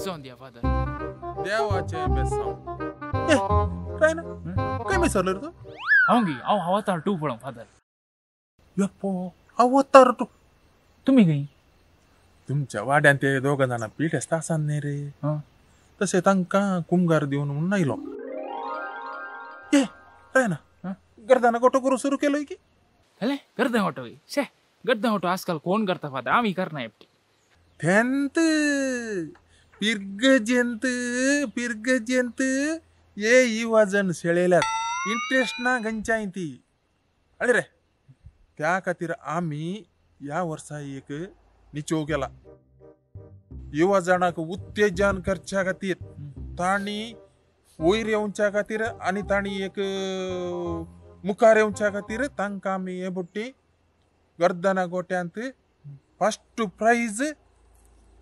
बेसांव दिया फादर. देवाचें बेसांव. ए रायना खंय मिसरलो रे तूं? हांव गी हांव अवतार 2 पळोवंक फादर. यप्पो अवतार 2. तुमी खंय? तुमच्या वाड्यान ते दोगां जाणां पीठ आसता आसा न्ही रे, तशें तांकां कुमगार दिवन म्हणून आयलो. ए रायना गर्दाना गोटो करूं सुरू केलो की? हले गर्दा गोटो शे गर्दा गोटो आजकाल कोण करता फादर, आमी करना एकटी. तेंत पिर्गजेंत पिर्गजेंत ये युवाजण शेळयल्यात, इंट्रेस्ट ना खंयच्याय ती. अरे रे त्या खातीर आमी ह्या वर्सा एक निचोव केला. युवा जाणांक उत्तेजन करच्या खातीर, तांणी वयर येवच्या खातीर आनी तांणी एक मुखार येवच्या खातीर तांकां आमी हे बुट्टी गर्दना गोट्यांत फर्स्ट प्रायज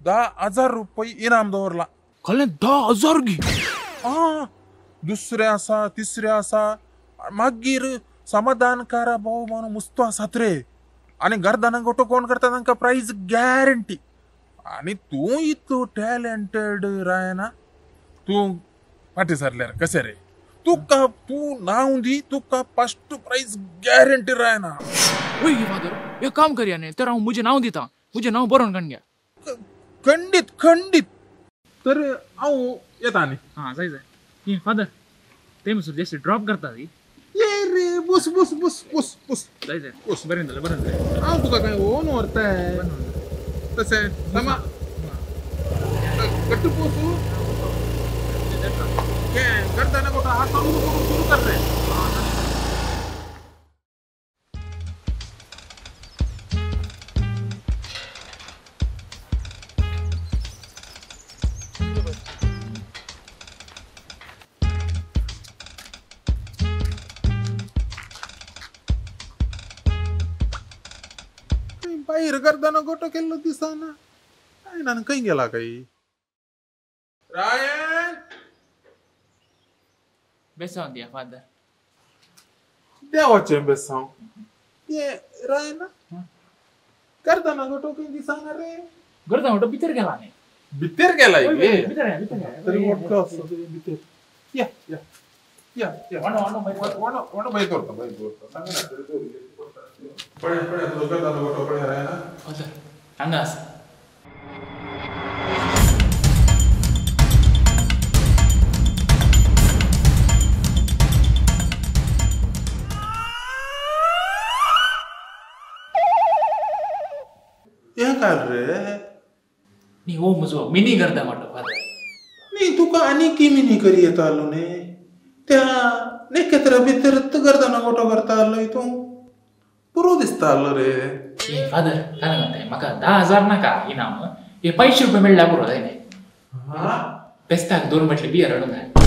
10,000 रुपये इनाम दवरला. खरें 10,000 गी? आं, दुसरें आसा तिसरें आसा, मागीर समाधानकारा भाव म्हणून मुस्तो आसात रे. आनी गर्दना गोटो कोण करता तांकां प्रायज गॅरंटी. आनी तूं इतलो टॅलेंटेड रायना, तूं फाटीं सरल्यार कशें रे? तुका तूं नांव दी, तुका फर्स्ट प्रायज गॅरंटी रायना. वय फादर एक काम करया न्ही, तर हांव म्हजें नांव दिता, म्हजें नांव बरोवन काडून घ्या. खंडीत खंडीत. तर हांव येता न्ही. हां जाय जाय. फादर ते म्हणसर जस्ट ड्रॉप करता ती. ये रे बस बस बस बस बस. जाय जाय बस. बरें जालें बरें जालें. हांव तुका कांय ओन व्हरताय तशें समा घट्ट पोसू करताना कोटा हात सुरू कर रे. बाहेर गर्दाना गोटो केल्लो दिसना, काय ना खंय गेला काय? रायन बेसांव दिया फादर. देवाचें बेसांव. ये रायना गर्दाना गोटो खंय दिसना रे? गर्दाना गोटो भितर गेला न्ही. भितर गेला? भितर भितर तरी मोठो आसा भितर. या या या या वणो वणो वणो वणो बाय करता बाय करता सांगा ना तरी. पळे पळे तुजो गर्दाना गोटो पळे रायना. फादर हांगा आसा. हें काय रे? न्ही हो म्हजो मिनी गर्दा गोटो फादर. न्ही तुका आनी की मिनी करी येतालो न्ही, त्या नखेत्रा भितर गर्दाना गोटो करतालो तूं, पुरो दिसतालो रे. ए फादर काय म्हणताय, म्हाका 10,000 नाका इनाम, हे 500 रुपये मेळ्ळ्यार पुरो जाय न्ही. बेस्ताक 2 बाटली बियर हाडून जाय.